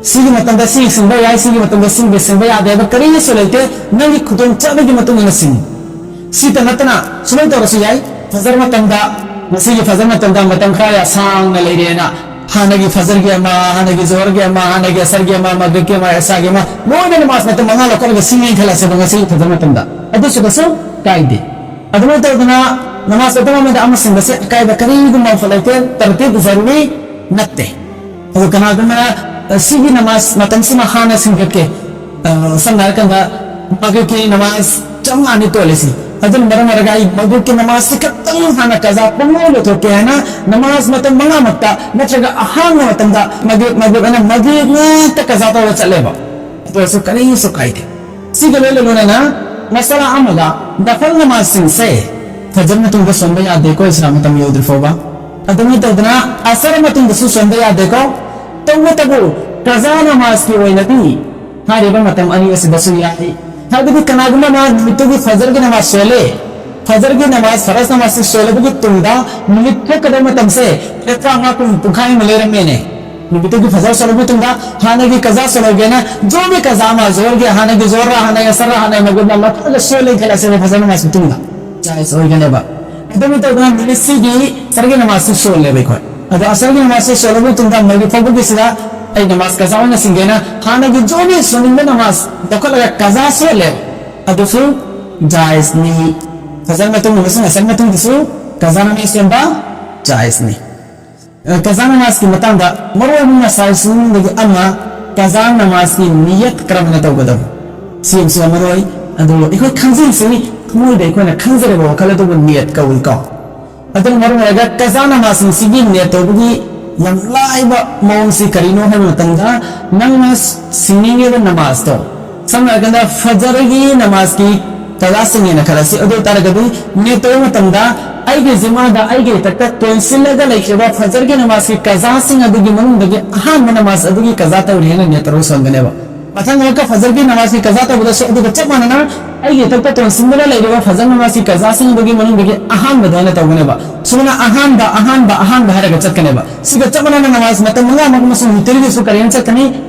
ꯁꯤꯒꯤ ꯃꯇꯝꯗ ꯁꯤ ꯁꯤꯡꯕ ꯌꯥꯏ, ꯁꯤꯒꯤ ꯃꯇꯝꯗ ꯁꯤꯒꯤ ꯁꯤꯡꯕ ꯌꯥꯗꯦ ꯍꯥꯏꯕ ꯀꯔꯤꯁꯨ ꯂꯩꯇꯦ꯫ ꯅꯪꯒꯤ ꯈꯨꯗꯣꯡꯆꯥꯕꯒꯤ ꯃꯇꯨꯡ ꯏꯟꯅ ꯁꯤꯡꯉꯨ꯫ ꯁꯤꯇ ꯅꯠꯇꯅ ꯁꯨꯃꯥꯏꯅ ꯇꯧꯔꯁꯨ ꯌꯥꯏ, ꯐꯖꯔ ꯃꯇꯝꯗ, ꯉꯁꯤꯒꯤ ꯐꯖꯔ ꯃꯇꯝꯗ ꯃꯇꯝ ꯈꯔ ꯁꯥꯡꯅ ꯂꯩꯔꯦꯅ ꯍꯥꯟꯅꯒꯤ ꯐꯖꯔꯒꯤ ꯑꯃ, ꯍꯥꯟꯅꯒꯤ ꯖꯣꯍꯔꯒꯤ ꯑꯃ, ꯍꯥꯟꯅꯒꯤ ꯑꯁꯔꯒꯤ ꯑꯃ, ꯃꯒ꯭ꯔꯤꯕꯀꯤ ꯑꯃ, ꯑꯦꯁꯥꯒꯤ ꯑꯃ, ꯂꯣꯏꯅ ꯅꯃꯥꯖ ꯃꯇꯝ ꯃꯉꯥ ꯂꯧꯈꯠꯂꯒ ꯁꯤꯡꯉꯦꯅ ꯈꯜꯂꯁꯦꯕ ꯉꯁꯤꯒꯤ ꯐꯖꯔ ꯃꯇꯝꯗ꯫ ꯑꯗꯨꯁꯨ ꯀꯩꯁꯨ ꯀꯥꯏꯗꯦ꯫ ꯑꯗꯨꯃꯥꯏꯅ ꯇꯧꯗꯅ ꯅꯃꯥꯖ ꯃꯇꯝ ꯑꯃꯗ ꯑꯃ ꯁꯤꯡꯕꯁꯦ ꯑꯀꯥꯏꯕ ꯀꯔꯤꯒꯨꯝꯕ ꯑꯃꯐꯥꯎ ꯂꯩꯇꯦ, ꯇꯔꯇꯤꯕ ꯖꯔꯨꯔꯤ ꯅꯠꯇꯦ꯫ ꯑꯗꯣ ꯀꯅꯥꯒꯨꯝꯕꯅ, ꯑ, ꯁꯤꯒꯤ ꯅꯃꯥꯖ ꯃꯇꯝꯁꯤꯃ ꯍꯥꯟꯅ ꯁꯤꯡꯒꯠꯀꯦ, ꯑ, ꯁꯝꯅ ꯍꯥꯏꯔꯀꯥꯟꯗ ꯃꯒ꯭ꯔꯤꯕꯀꯤ ꯅꯃꯥꯖ ꯆꯥꯝꯃꯉꯥꯅꯤ ꯇꯣꯜꯂꯤꯁꯤ, ꯑꯗꯨꯅ ꯃꯔꯝ ꯑꯣꯏꯔꯒ ꯑꯩ ꯃꯒ꯭ꯔꯤꯕꯀꯤ ꯅꯃꯥꯖꯁꯤ ꯈꯛꯇꯪ ꯍꯥꯟꯅ ꯀꯖꯥ ꯄꯨꯡꯂꯣꯏ ꯂꯣꯏꯊꯣꯛꯀꯦ ꯍꯥꯏꯅ ꯅꯃꯥꯖ ꯃꯇꯝ ꯃꯉꯥꯃꯛꯇ ꯅꯠꯇ꯭ꯔꯒ ꯑꯍꯥꯡꯕ ꯃꯇꯝꯗ ꯃꯒ꯭ꯔꯤꯕ, ꯃꯒ꯭ꯔꯤꯕ ꯑꯩꯅ ꯃꯒ꯭ꯔꯤꯕ ꯉꯥꯛꯇ ꯀꯖꯥ ꯇꯧꯔ ꯆꯠꯂꯦꯕ, ꯑꯗꯨ ꯑꯣꯏꯔꯁꯨ ꯀꯔꯤꯁꯨ ꯀꯥꯏꯗꯦ꯫ ꯁꯤꯒ ꯂꯣꯏꯅ ꯂꯣꯏꯅꯅ ꯃꯁꯥꯂꯥ ꯑꯃꯗ ꯅꯐꯜ ꯅꯃꯥꯖꯁꯤꯡꯁꯦ ꯐꯖꯔ ꯃꯇꯨꯡꯗ ꯁꯣꯟꯕ ꯌꯥꯗꯦꯀꯣ, ꯏꯁꯥ ꯃꯇꯝ ꯌꯧꯗ꯭ꯔꯤ ꯐꯥꯎꯕ꯫ ꯑꯗꯨꯃꯥꯏꯅ ꯇꯧꯗꯅ ꯑꯁꯔ ꯃꯇꯨꯡꯗꯁꯨ ꯁꯣꯟꯕ ꯌꯥꯗꯦꯀꯣ꯫ ꯇꯧꯕꯇꯕꯨ ꯀꯖꯥ ꯅꯃꯥꯖꯀꯤ ꯑꯣꯏꯅꯗꯤ ꯍꯥꯏꯔꯤꯕ ꯃꯇꯝ ꯑꯅꯤ ꯑꯁꯤꯗꯁꯨ ꯌꯥꯏ꯫ ꯍꯥꯏꯕꯗꯤ ꯀꯅꯥꯒꯨꯝꯕ ꯑꯃ ꯅꯨꯃꯤꯠꯇꯨꯒꯤ ꯐꯖꯔꯒꯤ ꯅꯃꯥꯖ ꯁꯣꯜꯂꯦ, ꯐꯖꯔꯒꯤ ꯅꯃꯥꯖ, ꯐꯔꯖ ꯅꯃꯥꯖꯁꯤ ꯁꯣꯜꯂꯕꯒꯤ ꯇꯨꯡꯗ ꯅꯨꯃꯤꯠ ꯊꯣꯛꯀꯗꯕ ꯃꯇꯝꯁꯦ ꯄꯨꯡ ꯇꯔꯥꯃꯉꯥ ꯀꯨꯟ ꯄꯨꯡꯈꯥꯏ ꯑꯃ ꯂꯩꯔꯝꯃꯦꯅꯦ꯫ ꯅꯨꯃꯤꯠꯇꯨꯒꯤ ꯐꯖꯔ ꯁꯣꯜꯂꯕ ꯃꯇꯨꯡꯗ ꯍꯥꯟꯅꯒꯤ ꯀꯖꯥ ꯁꯣꯜꯂꯒꯦꯅ ꯖꯣꯕꯤ ꯀꯖꯥ ꯑꯃ ꯖꯣꯍꯔꯒꯤ ꯍꯥꯟꯅꯒꯤ ꯖꯣꯍꯔ, ꯍꯥꯟꯅꯒꯤ ꯑꯁꯔ, ꯍꯥꯟꯅꯒꯤ ꯃꯒꯔꯤꯕ ꯑꯃ ꯐꯖꯅ ꯁꯣꯜꯂꯦ ꯈꯜꯂꯁꯦꯕ ꯐꯖꯔ ꯅꯃꯥꯖ ꯃꯇꯨꯡꯗ꯫ ꯖꯥꯏꯖ ꯑꯣꯏꯒꯅꯦꯕ꯫ ꯑꯗꯨꯝ ꯇꯧꯗꯅ ꯅꯨꯃꯤꯠꯁꯤꯒꯤ ꯑꯁꯔꯒꯤ ꯅꯃꯥꯖꯁꯤ ꯁꯣꯜꯂꯦꯕ ꯑꯩꯈꯣꯏ꯫ ꯑꯗꯣ ꯑꯁꯔꯒꯤ ꯅꯃꯥꯖꯁꯤ ꯁꯣꯜꯂꯕ ꯃꯇꯨꯡꯗ ꯃꯒꯔꯤꯕ ꯐꯥꯎꯕꯒꯤꯁꯤꯗ ꯑꯩ ꯅꯃꯥꯖ ꯀꯖꯥ ꯑꯣꯏꯅ ꯁꯤꯡꯒꯦꯅ ꯍꯥꯟꯅꯒꯤ ꯖꯣꯕꯤ ꯁꯣꯟꯅꯤꯡꯕ ꯅꯃꯥꯖ ꯂꯧꯈꯠꯂꯒ ꯀꯖꯥ ꯁꯣꯜꯂꯦꯕ꯫ ꯑꯗꯨꯁꯨ ꯖꯥꯏꯖꯅꯤ꯫ ꯐꯖꯔ ꯃꯇꯨꯡ ꯑꯃꯁꯨꯡ ꯑꯁꯔ ꯃꯇꯨꯡꯗꯁꯨ ꯀꯖꯥ ꯅꯃꯥꯖ ꯁꯣꯟꯕ ꯖꯥꯏꯖꯅꯤ꯫ ꯑ, ꯀꯖꯥ ꯅꯃꯥꯖꯀꯤ ꯃꯇꯥꯡꯗ ꯃꯔꯨꯑꯣꯏꯕ ꯃꯁꯥꯏꯜꯁꯤꯡꯗꯒꯤ ꯑꯃ, ꯀꯖꯥ ꯅꯃꯥꯖꯀꯤ ꯅꯤꯌꯠ ꯀꯔꯝꯅ ꯇꯧꯒꯗꯕ? ꯁꯤ ꯑꯃꯁꯨ ꯃꯔꯨꯑꯣꯏ꯫ ꯑꯗꯨ ꯑꯩꯈꯣꯏ ꯈꯪꯖꯤꯟꯁꯤ, ꯊꯃꯣꯏꯗ ꯑꯩꯈꯣꯏꯅ ꯈꯪꯖꯔꯕ ꯋꯥꯈꯜ ꯑꯗꯨꯕꯨ ꯅꯤꯌꯠ ꯀꯧꯏ ꯀꯣ꯫ ꯑꯗꯨꯅ ꯃꯔꯝ ꯑꯣꯏꯔꯒ ꯀꯖꯥ ꯅꯃꯥꯖꯁꯤꯡꯁꯤꯒꯤ ꯅꯤꯌꯠ ꯇꯧꯕꯒꯤ ꯌꯥꯝ ꯂꯥꯏꯕ ꯃꯑꯣꯡꯁꯤ ꯀꯔꯤꯅꯣ ꯍꯥꯏꯕ ꯃꯇꯝꯗ, ꯅꯪꯅ ꯁꯤꯡꯅꯤꯡꯉꯤꯕ ꯅꯃꯥꯖꯇꯣ, ꯁꯝꯅ ꯍꯥꯏꯔꯀꯥꯟꯗ ꯐꯖꯔꯒꯤ ꯅꯃꯥꯖꯀꯤ ꯀꯖꯥ ꯁꯤꯡꯉꯦꯅ ꯈꯜꯂꯁꯤ꯫ ꯑꯗꯨ ꯑꯣꯏ ꯇꯥꯔꯒꯗꯤ ꯅꯤꯌꯠ ꯇꯧꯕ ꯃꯇꯝꯗ ꯑꯩꯒꯤ ꯖꯤꯃꯥꯗ ꯑꯩꯒꯤ ꯏꯊꯛꯇ ꯇꯣꯟꯁꯤꯜꯂꯒ ꯂꯩꯈꯤꯕ ꯐꯖꯔꯒꯤ ꯅꯃꯥꯖꯀꯤ ꯀꯖꯥꯁꯤꯡ ꯑꯗꯨꯒꯤ ꯃꯅꯨꯡꯗꯒꯤ ꯑꯍꯥꯟꯕ ꯅꯃꯥꯖ ꯑꯗꯨꯒꯤ ꯀꯖꯥ ꯇꯧꯔꯤ ꯍꯥꯏꯅ ꯅꯤꯌꯠ ꯇꯧꯔꯒ ꯁꯣꯟꯒꯅꯦꯕ꯫ ꯃꯊꯪ ꯑꯃꯨꯛꯀ ꯐꯖꯔꯒꯤ ꯅꯃꯥꯖꯀꯤ ꯀꯖꯥ ꯇꯧꯕꯗꯁꯨ ꯑꯗꯨꯒ ꯆꯞ ꯃꯥꯟꯅꯅ ꯑꯩꯒꯤ ꯏꯊꯛꯇ ꯇꯣꯟꯁꯤꯟꯗꯨꯅ ꯂꯩꯔꯤꯕ ꯐꯖꯔ ꯅꯃꯥꯖꯀꯤ ꯀꯖꯥꯁꯤꯡ ꯑꯗꯨꯒꯤ ꯃꯅꯨꯡꯗꯒꯤ ꯑꯍꯥꯟꯕꯗ ꯑꯣꯏꯅ ꯇꯧꯒꯅꯦꯕ꯫ ꯁꯨꯃꯥꯏꯅ ꯑꯍꯥꯟꯕ, ꯑꯍꯥꯟꯕ, ꯑꯍꯥꯟꯕ ꯍꯥꯏꯔꯒ ꯆꯠꯀꯅꯦꯕ꯫ ꯁꯤꯒ ꯆꯞ ꯃꯥꯟꯅꯅ ꯅꯃꯥꯖ ꯃꯇꯝ ꯃꯉꯥꯃꯛ ꯑꯃꯁꯨꯡ ꯋꯤꯇꯔꯒꯤꯁꯨ ꯀꯔꯤ ꯍꯥꯏꯅ ꯆꯠꯀꯅꯤ?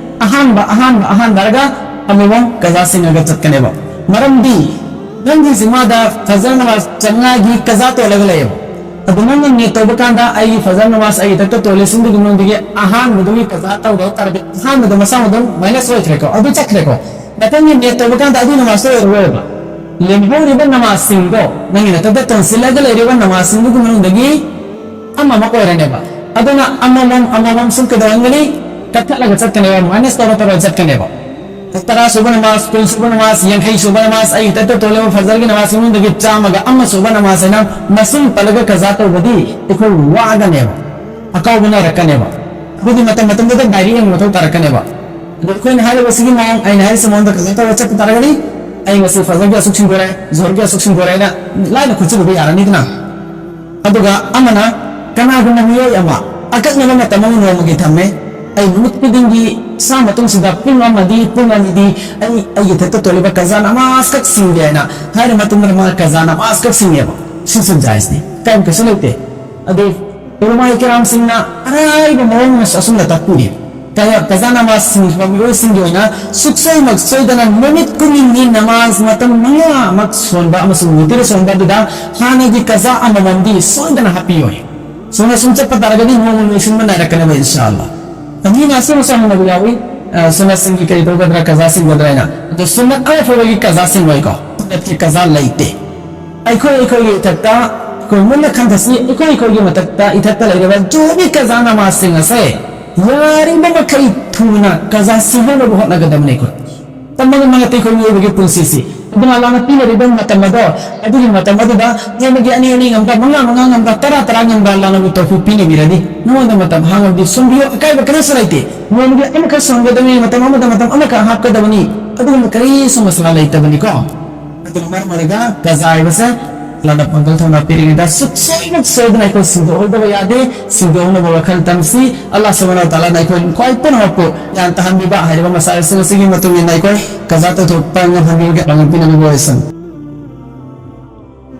ꯑꯍꯥꯟꯕ, ꯑꯍꯥꯟꯕ, ꯑꯍꯥꯟꯕ ꯍꯥꯏꯔꯒ ꯑꯃꯃꯝ ꯀꯖꯥ ꯁꯤꯡꯉꯒ ꯆꯠꯀꯅꯦꯕ꯫ ꯃꯔꯝꯗꯤ ꯅꯪꯒꯤ ꯖꯤꯃꯥꯗ ꯐꯖꯔ ꯅꯃꯥꯖ ꯆꯥꯝꯃꯉꯥꯒꯤ ꯀꯖꯥ ꯇꯣꯜꯂꯒ ꯂꯩꯌꯦꯕ꯫ ꯑꯗꯨ ꯅꯪꯅ ꯅꯤꯌꯠ ꯇꯧꯕ ꯀꯥꯟꯗ ꯑꯩꯒꯤ ꯐꯖꯔ ꯅꯃꯥꯖ ꯑꯩꯒꯤ ꯏꯊꯛꯇ ꯇꯣꯜꯂꯦ, ꯁꯤꯡꯗꯨꯒꯤ ꯃꯅꯨꯡꯗꯒꯤ ꯑꯍꯥꯟꯕꯗꯨꯒꯤ ꯀꯖꯥ ꯇꯧꯗꯕ ꯇꯥꯔꯗꯤ ꯑꯍꯥꯟꯕꯗꯣ ꯃꯁꯥ ꯃꯊꯟ ꯃꯥꯏꯅꯁ ꯑꯣꯏꯈ꯭ꯔꯦꯀꯣ, ꯑꯗꯨ ꯆꯠꯈ꯭ꯔꯦꯀꯣ꯫ ꯃꯊꯪꯒꯤ ꯅꯤꯌꯠ ꯇꯧꯕ ꯀꯥꯟꯗ ꯑꯗꯨꯒꯤ ꯅꯃꯥꯖꯇꯣ ꯑꯣꯏꯔꯔꯣꯏꯕ꯫ ꯂꯦꯝꯍꯧꯔꯤꯕ ꯅꯃꯥꯖꯁꯤꯡꯗꯣ, ꯅꯪꯒꯤ ꯅꯊꯛꯇ ꯇꯣꯟꯁꯤꯜꯂꯒ ꯂꯩꯔꯤꯕ ꯅꯃꯥꯖꯁꯤꯡꯗꯨꯒꯤ ꯃꯅꯨꯡꯗꯒꯤ ꯑꯃꯃꯛ ꯑꯣꯏꯔꯅꯦꯕ꯫ ꯑꯗꯨꯅ ꯑꯃꯃꯝ, ꯑꯃꯃꯝ ꯁꯨꯝ ꯀꯩꯗꯧꯍꯟꯒꯅꯤ? ꯀꯛꯊꯠꯂꯒ ꯆꯠꯀꯅꯦꯕ, ꯃꯥꯏꯅꯁ ꯇꯧꯔ ꯇꯧꯔ ꯆꯠꯀꯅꯦꯕ꯫ ꯇꯔꯥ ꯁꯨꯕ ꯅꯃꯥꯖ, ꯀꯨꯟ ꯁꯨꯕ ꯅꯃꯥꯖ, ꯌꯥꯡꯈꯩ ꯁꯨꯕ ꯅꯃꯥꯖ, ꯑꯩꯒꯤ ꯏꯊꯛꯇ ꯇꯣꯜꯂꯤꯕ ꯐꯖꯔꯒꯤ ꯅꯃꯥꯖ ꯃꯅꯨꯡꯗꯒꯤ ꯆꯥꯝꯃꯒ ꯑꯃ ꯁꯨꯕ ꯅꯃꯥꯖ ꯍꯥꯏꯅ ꯃꯁꯤꯡ ꯄꯜꯂꯒ ꯀꯖꯥ ꯇꯧꯕꯗꯤ ꯑꯩꯈꯣꯏ ꯋꯥꯒꯅꯦꯕ, ꯑꯀꯥꯎꯕ ꯅꯥꯏꯔꯛꯀꯅꯦꯕ꯫ ꯑꯗꯨꯗꯤ ꯃꯇꯝ ꯃꯇꯝꯗꯨꯗ ꯗꯥꯏꯔꯤ ꯌꯦꯡꯕ ꯃꯊꯧ ꯇꯥꯔꯛꯀꯅꯦꯕ꯫ ꯑꯗꯣ ꯑꯩꯈꯣꯏꯅ ꯍꯥꯏꯔꯤꯕꯁꯤꯒꯤ ꯃꯑꯣꯡ, ꯑꯩꯅ ꯍꯥꯏꯔꯤꯁꯤ ꯃꯑꯣꯡꯗ ꯀꯩꯅꯣ ꯇꯧꯔ ꯆꯠꯄ ꯇꯥꯔꯒꯗꯤ, ꯑꯩ ꯉꯁꯤ ꯐꯖꯔꯒꯤ ꯑꯁꯨꯛ ꯁꯤꯡꯗꯣꯔꯦ, ꯖꯣꯍꯔꯒꯤ ꯑꯁꯨꯛ ꯁꯤꯡꯗꯣꯔꯦ ꯍꯥꯏꯅ ꯂꯥꯏꯅ ꯈꯨꯠꯆꯨꯗꯕ ꯌꯥꯔꯅꯤꯗꯅ꯫ ꯑꯗꯨꯒ ꯑꯃꯅ, ꯀꯅꯥꯒꯨꯝꯕ ꯃꯤꯑꯣꯏ ꯑꯃ ꯑꯀꯛꯅꯕ ꯃꯇꯝ ꯑꯃ ꯅꯣꯡꯃꯒꯤ ꯊꯝꯃꯦ, ꯑꯩ ꯅꯨꯃꯤꯠ ꯈꯨꯗꯤꯡꯒꯤ ꯆꯥ ꯃꯇꯨꯡꯁꯤꯗ ꯄꯨꯡ ꯑꯃꯗꯤ ꯄꯨꯡ ꯑꯅꯤꯗꯤ ꯑꯩ ꯑꯩꯒꯤ ꯏꯊꯛꯇ ꯇꯣꯜꯂꯤꯕ ꯀꯖꯥ ꯅꯃꯥꯖ ꯈꯛ ꯁꯤꯡꯒꯦ ꯍꯥꯏꯅ ꯍꯥꯏꯔ ꯃꯇꯨꯡꯗ ꯃꯥ ꯀꯖꯥ ꯅꯃꯥꯖ ꯈꯛ ꯁꯤꯡꯉꯦꯕ꯫ ꯁꯤꯁꯨ ꯖꯥꯏꯖꯅꯤ, ꯀꯥꯏꯕ ꯀꯩꯁꯨ ꯂꯩꯇꯦ꯫ ꯑꯗꯨ ꯎꯂꯃꯥꯏ ꯀꯤꯔꯥꯝꯁꯤꯡꯅ ꯑꯔꯥꯏꯕ ꯃꯑꯣꯡ ꯑꯃꯁꯨ ꯑꯁꯨꯝꯅ ꯇꯥꯛꯄꯤꯔꯤ꯫ ꯀꯌꯥ ꯀꯖꯥ ꯅꯃꯥꯖ ꯁꯤꯡꯕ ꯃꯤꯑꯣꯏꯁꯤꯡꯒꯤ ꯑꯣꯏꯅ ꯁꯨꯛꯁꯣꯏꯃꯛ ꯁꯣꯏꯗꯅ ꯅꯨꯃꯤꯠ ꯈꯨꯗꯤꯡꯒꯤ ꯅꯃꯥꯖ ꯃꯇꯝ ꯃꯉꯥꯃꯛ ꯁꯣꯟꯕ ꯑꯃꯁꯨꯡ ꯋꯤꯇꯤꯔ ꯁꯣꯟꯕ ꯑꯗꯨꯗ ꯍꯥꯟꯅꯒꯤ ꯀꯖꯥ ꯑꯃꯃꯝꯗꯤ ꯁꯣꯏꯗꯅ ꯍꯥꯞꯄꯤꯌꯨ꯫ ꯁꯨꯝꯅ ꯁꯨꯝ ꯆꯠꯄ ꯇꯥꯔꯒꯗꯤ ꯅꯣꯡꯃ ꯂꯣꯏꯁꯤꯟꯕ ꯅꯥꯏꯔꯛꯀꯅꯦꯕ, ꯏꯟꯁꯥ ꯑꯜꯂꯥ꯫ ꯃꯤꯅ ꯑꯁꯨꯝ ꯑꯁꯨꯝ ꯍꯪꯅꯕ ꯌꯥꯎꯏ, ꯑ, ꯁꯨꯟꯅꯠꯁꯤꯡꯒꯤ ꯀꯔꯤ ꯇꯧꯒꯗ꯭ꯔꯥ, ꯀꯖꯥꯁꯤꯡ ꯇꯧꯒꯗ꯭ꯔꯥ ꯍꯥꯏꯅ꯫ ꯑꯗꯣ ꯁꯨꯟꯅꯠ ꯑꯃꯐꯥꯎꯕꯒꯤ ꯀꯖꯥꯁꯤꯡ ꯑꯣꯏꯀꯣ꯫ ꯁꯨꯟꯅꯠꯀꯤ ꯀꯖꯥ ꯂꯩꯇꯦ꯫ ꯑꯩꯈꯣꯏ ꯑꯩꯈꯣꯏꯒꯤ ꯏꯊꯛꯇ, ꯑꯩꯈꯣꯏ ꯃꯨꯟꯅ ꯈꯟꯊꯁꯤ, ꯑꯩꯈꯣꯏ ꯑꯩꯈꯣꯏꯒꯤ ꯃꯊꯛꯇ, ꯏꯊꯛꯇ ꯂꯩꯔꯤꯕ ꯖꯣꯕꯤ ꯀꯖꯥ ꯅꯃꯥꯖꯁꯤꯡ ꯑꯁꯦ ꯌꯥꯔꯤꯕ ꯃꯈꯩ ꯊꯨꯅ ꯀꯖꯥ ꯁꯤꯍꯧꯅꯕ ꯍꯣꯠꯅꯒꯗꯕꯅꯤ ꯑꯩꯈꯣꯏ꯫ ꯇꯝꯕ ꯉꯝꯕ ꯅꯠꯇꯦ ꯑꯩꯈꯣꯏ ꯃꯤꯑꯣꯏꯕꯒꯤ ꯄꯨꯟꯁꯤꯁꯤ꯫ ꯑꯗꯨꯅ ꯑꯜꯂꯥꯍꯅ ꯄꯤꯅꯔꯤꯕ ꯃꯇꯝ ꯑꯗꯣ, ꯑꯗꯨꯒꯤ ꯃꯇꯝ ꯑꯗꯨꯗ ꯅꯣꯡꯃꯒꯤ ꯑꯅꯤ ꯑꯅꯤ ꯉꯝꯕ, ꯃꯉꯥ ꯃꯉꯥ ꯉꯝꯕ, ꯇꯔꯥ ꯇꯔꯥ ꯉꯝꯕ ꯑꯜꯂꯥꯍꯅꯕꯨ ꯇꯧꯐꯤꯛ ꯄꯤꯅꯕꯤꯔꯗꯤ ꯅꯉꯣꯟꯗ ꯃꯇꯝ ꯍꯥꯡꯉꯕꯗꯤ ꯁꯣꯟꯕꯤꯌꯨ, ꯑꯀꯥꯏꯕ ꯀꯔꯤꯁꯨ ꯂꯩꯇꯦ꯫ ꯅꯣꯡꯃꯒꯤ ꯑꯃꯈꯛ ꯁꯣꯟꯒꯗꯕꯅꯤ, ꯃꯇꯝ ꯑꯃꯗ ꯃꯇꯝ ꯑꯃꯈꯛ ꯍꯥꯞꯀꯗꯕꯅꯤ, ꯑꯗꯨꯒꯨꯝꯕ ꯀꯔꯤꯁꯨ ꯃꯁꯂꯥ ꯂꯩꯇꯕꯅꯤꯀꯣ꯫ ꯑꯗꯨꯅ ꯃꯔꯝ ꯑꯣꯏꯔꯒ ꯀꯖꯥ ꯍꯥꯏꯕꯁꯦ ꯑꯜꯂꯥꯍꯅ ꯄꯥꯡꯒꯜ ꯊꯧꯅꯥ ꯄꯤꯔꯤꯉꯩꯗ ꯁꯨꯛꯁꯣꯏꯃꯛ ꯁꯣꯏꯗꯅ ꯑꯩꯈꯣꯏ ꯁꯤꯡꯗꯣꯛꯍꯧꯗꯕ ꯌꯥꯗꯦ꯫ ꯁꯤꯡꯗꯣꯛꯍꯧꯅꯕ ꯋꯥꯈꯜ ꯇꯝꯁꯤ꯫ ꯑꯜꯂꯥꯍ ꯁꯨꯕꯍꯥꯅꯍꯨ ꯋ ꯇꯥꯂꯥꯅ ꯑꯩꯈꯣꯏ ꯈ꯭ꯋꯥꯏ ꯄꯨꯝꯅꯃꯛꯄꯨ ꯒ꯭ꯌꯥꯟ ꯇꯥꯍꯟꯕꯤꯕ ꯍꯥꯏꯔꯤꯕ ꯃꯁꯥꯏꯜꯁꯤꯡ ꯑꯁꯤꯒꯤ ꯃꯇꯨꯡ ꯏꯟꯅ ꯑꯩꯈꯣꯏ ꯀꯖꯥ ꯇꯧꯊꯣꯛꯄ ꯉꯝꯍꯟꯕꯤꯕꯒꯤ ꯄꯥꯡꯒꯜ ꯄꯤꯅꯕꯤꯕ ꯑꯣꯏꯁꯅꯨ꯫